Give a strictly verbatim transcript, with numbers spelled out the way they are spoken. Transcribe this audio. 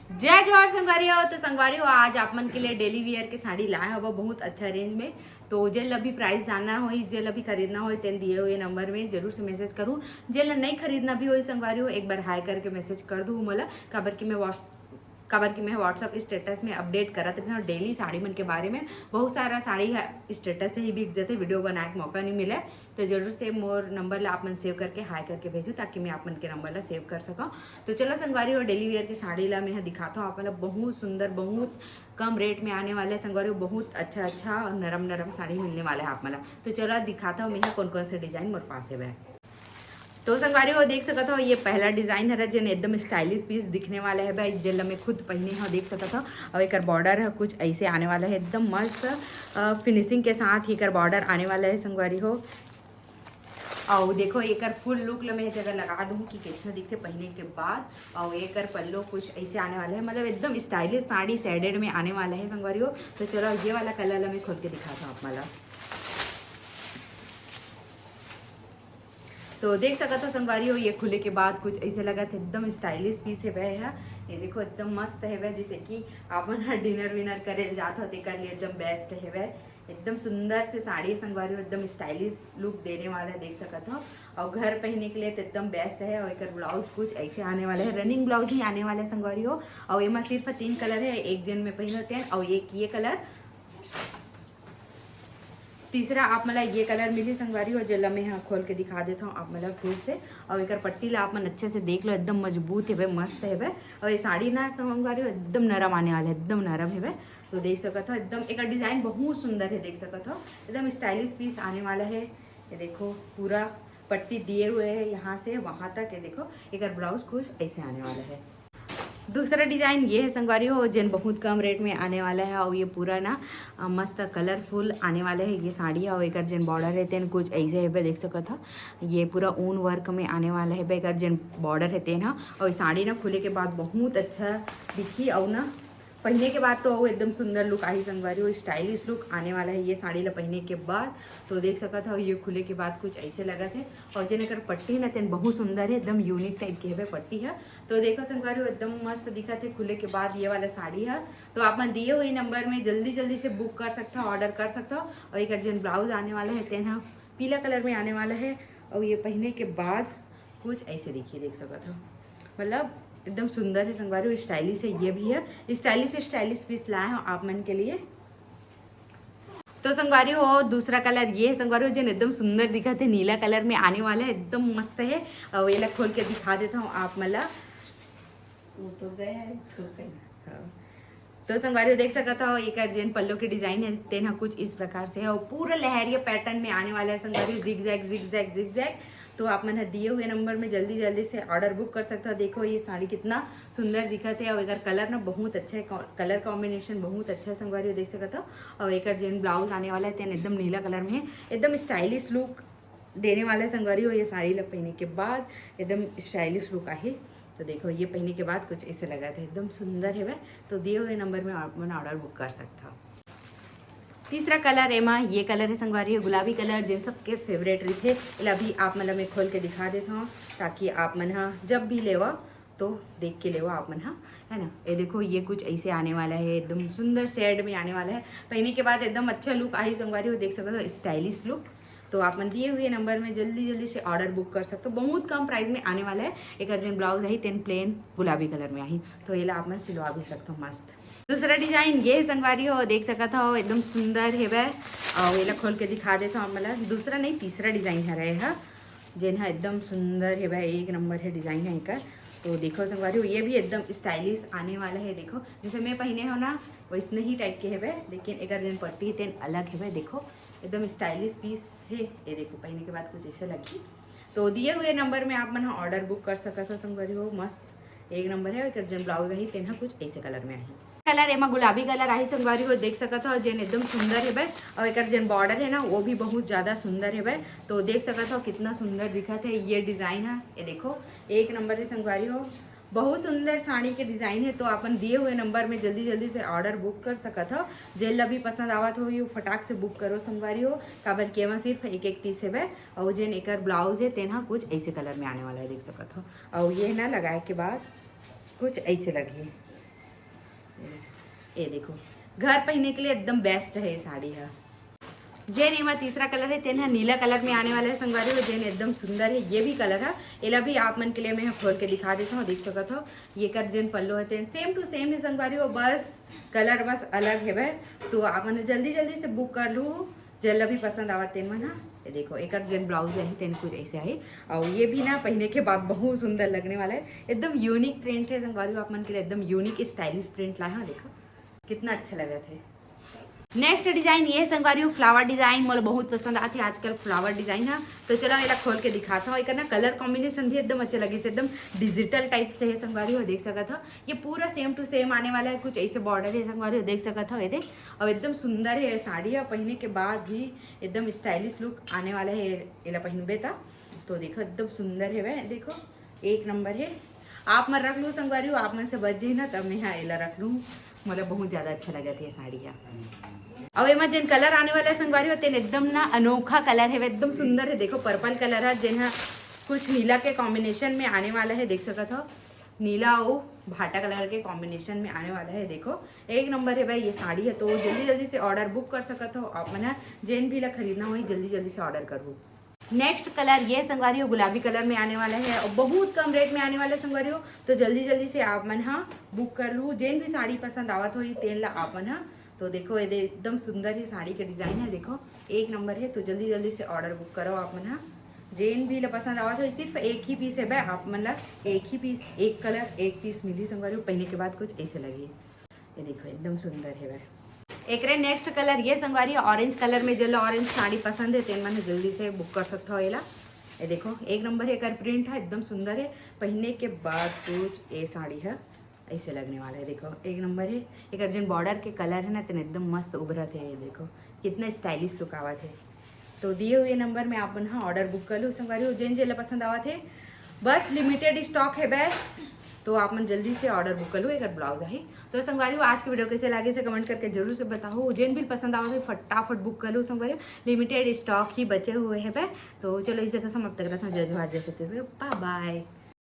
जय जोहार संगवारी हो। तो संगवारी हो, आज आप मन के लिए डेली वियर के साड़ी लाए हवो बहुत अच्छा रेंज में। तो जेन ला भी प्राइस जानना होही, जेन ला भी खरीदना होही, तेन दिए हुए नंबर में जरूर से मैसेज करूँ। जेन ला नहीं खरीदना भी होही संगवारी हो, एक बार हाय करके मैसेज कर दू मोला, काबर कि मैं व्हाट्स काबर कि मैं व्हाट्सअप स्टेटस में अपडेट करत रहती हूँ डेली साड़ी मन के बारे में। बहुत सारा साड़ी है स्टेटस से ही बिक जाते, वीडियो बनाए के मौका नहीं मिले। तो जरूर से मोर नंबर ला आप मन सेव करके हाय करके भेजो, ताकि मैं आप मन के नंबर ला सेव कर सकूँ। तो चलो संगवारी हो, डेली वियर के साड़ी ला मैं दिखाता हूँ आप मन ला। बहुत सुंदर, बहुत कम रेट में आने वाले संगवारी हो, बहुत अच्छा अच्छा और नरम नरम साड़ी मिलने वाला है आप मन ला। तो चलो दिखाता हूँ मैं कौन कौन से डिजाइन मोर पास है। तो संगवारी हो, देख सकत हो, ये पहला डिजाइन हरा, जेन एकदम स्टाइलिश पीस दिखने वाला है भाई, जेन ला मैं खुद पहने हो, देख सकत हो। और एकर बॉर्डर है कुछ ऐसे आने वाला है, एकदम मस्त फिनिशिंग के साथ ही एकर बॉर्डर आने वाला है संगवारी हो। और देखो, एकर फुल लुक ला मैं जगह लगा दूँ कि कैसे दिखते पहने के बाद। और एकर पल्लो कुछ ऐसे आने वाला है, मतलब एकदम स्टाइलिश साड़ी शेडेड में आने वाला है संगवारी हो। तो चलो, ये वाला कलर ला मैं खोल के दिखाता हूँ आप मन ला। तो देख सकत हो संगवारी हो, ये खुले के बाद कुछ ऐसे लगत है, एकदम स्टाइलिश पीस है वह है। ये देखो, एकदम मस्त है वह, जैसे कि आप मन ह डिनर विनर करे जात हो, तेकर लिए एकदम बेस्ट है वह। एकदम सुंदर से साड़ी है संगवारी हो, एकदम स्टाइलिश लुक देने वाला है, देख सकत हो। और घर पहने के लिए तो एकदम बेस्ट है। और एकर ब्लाउज कुछ ऐसे आने वाला है, रनिंग ब्लाउज ही आने वाला है संगवारी हो। और एमा सिर्फ तीन कलर है, एक जेन में पहनते हैं और एक ये कलर, तीसरा आप मन ला ये कलर मिली संगवारी हो, जेला मैं हा खोल के दिखा देता हूँ आप मन ला फिर से। और एकर पट्टी ला आप मन अच्छे से देख लो, एकदम मजबूत हेबे, मस्त हेबे। और ये साड़ी ना संगवारी हो, एकदम नरम आने वाला है, एकदम नरम हेबे। तो देख सकत हो, एकदम एकर डिजाइन बहुत सुंदर है, देख सकत हो, एकदम स्टाइलिश पीस आने वाला है। ये देखो, पूरा पट्टी दिए हुए है यहाँ से वहाँ तक। ये देखो, एकर ब्लाउज कुछ ऐसे आने वाला है। दूसरा डिजाइन ये है संगवारी हो, जेन बहुत कम रेट में आने वाला है। और ये पूरा ना अ, मस्त कलरफुल आने वाला है ये साड़ी। और एकर जेन बॉर्डर है, तेन कुछ ऐसे हेबे, देख सकत हो, ये पूरा ऊन वर्क में आने वाला है एकर जेन बॉर्डर है, तेन ह। और ये साड़ी ना खुले के बाद बहुत अच्छा दिखी, और ना पहने के बाद तो वो एकदम सुंदर लुक आही संगवारी हो, स्टाइलिश लुक आने वाला है ये साड़ी ला पहने के बाद। तो देख सकत हो, ये खुले के बाद कुछ ऐसे लगत है। और जेन एकर पट्टी है ना, तेन बहुत सुंदर है, एकदम यूनिक टाइप के हेबे पट्टी है। तो देखो संगवारी हो, एकदम मस्त दिखत है खुले के बाद ये वाला साड़ी है। तो आप मन दिए हुए नंबर में जल्दी जल्दी से बुक कर सकते हो, ऑर्डर कर सकते हो। और एकर जेन ब्लाउज आने वाला है, तेन ह पीला कलर में आने वाला है। और ये पहने के बाद कुछ ऐसे देखिए, देख सकत हो, मतलब एकदम सुंदर है संगवारी हो, स्टाइलिश है, ये भी है स्टाइलिश, स्टाइलिश पीस लाए हो आप मन के लिए। तो संगवारी हो, दूसरा कलर ये है संगवारी हो, जेन एकदम सुंदर दिखत है, नीला कलर में आने वाला है, एकदम मस्त है। और ये ला खोल के दिखा देता हूँ आप मन ला। वो तो गया है, तो गया। हाँ। तो संगवारी हो, देख सकत हो, एकर जेन पल्लो के डिजाइन है, तेन ह कुछ इस प्रकार से है और पूरा लहरिया पैटर्न में आने वाला है संगवारी हो, zigzag, zigzag, zigzag. तो आप मन ह दिए हुए नंबर में जल्दी जल्दी से ऑर्डर बुक कर सकते हो। देखो, ये साड़ी कितना सुंदर दिखत है और एकर कलर ना बहुत अच्छा है, कलर कॉम्बिनेशन बहुत अच्छा है संगवारी हो, देख सकत हो। और एकर जेन ब्लाउज आने वाला है, तेन एकदम नीला कलर में है, एकदम स्टाइलिश लुक देने वाला है संगवारी हो। ये साड़ी ला पहने के बाद एकदम स्टाइलिश लुक आही। तो देखो, ये पहने के बाद कुछ ऐसे लगत है, एकदम सुंदर है वह। तो दिए हुए नंबर में आप मन ऑर्डर बुक कर सकते हो। तीसरा कलर एमा ये कलर है संगवारी हो, गुलाबी कलर, जेन सबके फेवरेट रहिथे। एला भी आप मन ला मैं खोल के दिखा देता हूँ, ताकि आप मन हा जब भी लेवा तो देख के लेवा आप मन हा, है ना। ये देखो, ये कुछ ऐसे आने वाला है, एकदम सुंदर शेड में आने वाला है। पहने के बाद एकदम अच्छा लुक आही संगवारी हो, देख सकते हो, स्टाइलिश लुक। तो आप मन दिए हुए नंबर में जल्दी जल्दी से ऑर्डर बुक कर सकते हो। बहुत कम प्राइस में आने वाला है। एकर जेन ब्लाउज आही, तेन प्लेन गुलाबी कलर में आही, तो एला आप मन सिलवा भी सकते हो मस्त। दूसरा डिजाइन ये है संगवारी हो, देख सकत हो, एकदम सुंदर हेवय। और एला खोल के दिखा देता हूँ आप मन ला। दूसरा नहीं, तीसरा डिजाइन हरे ह, जेन ह एकदम सुंदर हेवय, एक नंबर है डिजाइन है एकर। तो देखो संगवारी हो, ये भी एकदम स्टाइलिश आने वाला है। देखो, जैसे मैं पहने हो ना, वैसने ही टाइप के हेवय, लेकिन एकर जेन पट्टी तेन अलग हेवय। देखो, एकदम स्टाइलिश पीस है। ये देखो, पहने के बाद कुछ ऐसे लगही। तो दिए हुए नंबर में आप मन ह ऑर्डर बुक कर सकत हो संगवारी हो। मस्त एक नंबर है। एकर जेन ब्लाउज आही, तेन ह कुछ ऐसे कलर में आही। कलर एमा गुलाबी कलर आही संगवारी हो, देख सकत हो, जेन एकदम सुंदर हेबे। और एकर जेन बॉर्डर है ना, वो भी बहुत ज्यादा सुंदर हेबे। तो देख सकत हो, कितना सुंदर दिखत है ये डिजाइन है। ये देखो, एक नंबर है संगवारी हो, बहुत सुंदर साड़ी के डिजाइन है। तो अपन दिए हुए नंबर में जल्दी जल्दी से ऑर्डर बुक कर सकत हो। जेन ला भी पसंद आवत हो, ये फटाक से बुक करो संगवारी हो, काबर के एमा सिर्फ एक एक पीस हेबे। और जेन एकर ब्लाउज है, तेन ह कुछ ऐसे कलर में आने वाला है, देख सकत हो। और ये ना लगाए के बाद कुछ ऐसे लगही। ये देखो, घर पहने के लिए एकदम बेस्ट है ये साड़ी है। जेन एमा तीसरा कलर है, तेन ह नीला कलर में आने वाला है संगवारी हो, जेन एकदम सुंदर है। ये भी कलर है, एला भी आप मन के लिए मैं खोल के दिखा देता हूँ, देख सकत हो। ये कर जेन पल्लो है, तेन सेम टू सेम है संगवारी हो, बस कलर बस अलग है वह। तो आप मन जल्दी जल्दी से बुक कर लू, जेला भी पसंद आवत तेन मन हा। ये देखो, एकर जेन ब्लाउज है, तेन कुछ ऐसे है। और ये भी ना पहने के बाद बहुत सुंदर लगने वाला है, एकदम यूनिक प्रिंट है संगवारी हो, आप मन के लिए एकदम यूनिक स्टाइलिश प्रिंट लाए हैं। देखो कितना अच्छा लगा थे। नेक्स्ट डिजाइन ये संगवारी हो, फ्लावर डिजाइन मोला बहुत पसंद आथे आजकल फ्लावर डिजाइन हा। तो चलो एला खोल के दिखाता हूँ। एकर ना कलर कॉम्बिनेशन भी एकदम अच्छा लगे, एकदम डिजिटल टाइप से है संगवारी हो, देख सकत हो। ये पूरा सेम टू सेम आने वाला है, कुछ ऐसे बॉर्डर है संगवारी हो, देख सकत हो। ये दे, अब एकदम सुंदर है साड़ी है, पहने के बाद भी एकदम स्टाइलिश लुक आने वाला है। एला पहनबे त तो देखो एकदम सुंदर है वह, देखो एक नंबर है। आप मन रख लू संगवारी हो, आप मन से बच जाही ना, तब मैं हाँ एला रख लूँ। मोला बहुत ज्यादा अच्छा लगा थे ये साड़ी हा। अब एमा जेन कलर आने वाला है संगवारी हो, तेन एकदम ना अनोखा कलर है, एकदम सुंदर है। देखो पर्पल कलर है, जेन हा कुछ नीला के कॉम्बिनेशन में आने वाला है, देख सकत हो। नीला और भाटा कलर के कॉम्बिनेशन में आने वाला है। देखो एक नंबर है भाई ये साड़ी है। तो जल्दी जल्दी से ऑर्डर बुक कर सकत हो आप मन हा, जेन भी ला खरीदना होही जल्दी जल्दी से ऑर्डर करहू। नेक्स्ट कलर ये संगवारी हो, गुलाबी कलर में आने वाला है और बहुत कम रेट में आने वाला है संगवारी हो। तो जल्दी जल्दी से आप मन हा बुक कर लू, जेन भी साड़ी पसंद आवत होही तेन ला आप मन हा। तो देखो ये दे, एकदम सुंदर ही साड़ी के डिजाइन है, देखो एक नंबर है। तो जल्दी जल्दी से ऑर्डर बुक करो आप मन हा। जेन भी ला पसंद आवत होही, सिर्फ एक ही पीस है भाई, आप मन ला एक ही पीस, एक कलर एक पीस मिली संगवारी हो, पहने के बाद कुछ ऐसे लगी। ये देखो एकदम सुंदर है भाई। एकरे नेक्स्ट कलर ये संगवारी ऑरेंज कलर में, जेला ऑरेंज साड़ी पसंद है तेन मन जल्दी से बुक कर सकत हो एला। ये देखो एक नंबर है, एकर प्रिंट है एकदम सुंदर है, पहने के बाद कुछ ये साड़ी है ऐसे लगने वाला है। देखो एक नंबर है, एकर जेन बॉर्डर के कलर है ना, तेन एकदम मस्त उभरत है। ये देखो कितना स्टाइलिश लुक आवत है। तो दिए हुए नंबर में आप मन हा ऑर्डर बुक कर लू संगवारी हो, जेन जेला पसंद आवत है। बस लिमिटेड स्टॉक है भाई, तो आप मन जल्दी से ऑर्डर बुक कर लू, एकर ब्लाउज आही। तो संगवारी हो आज की वीडियो कैसे लागे से कमेंट करके जरूर से बताओ। जेन भी पसंद आवत है फटाफट बुक कर लू संगवारी हो, लिमिटेड स्टॉक ही बचे हुए है भाई। तो चलो इस जगह समाप्त करता हूँ। जय जोहार, जय छत्तीसगढ़, बाय बाय।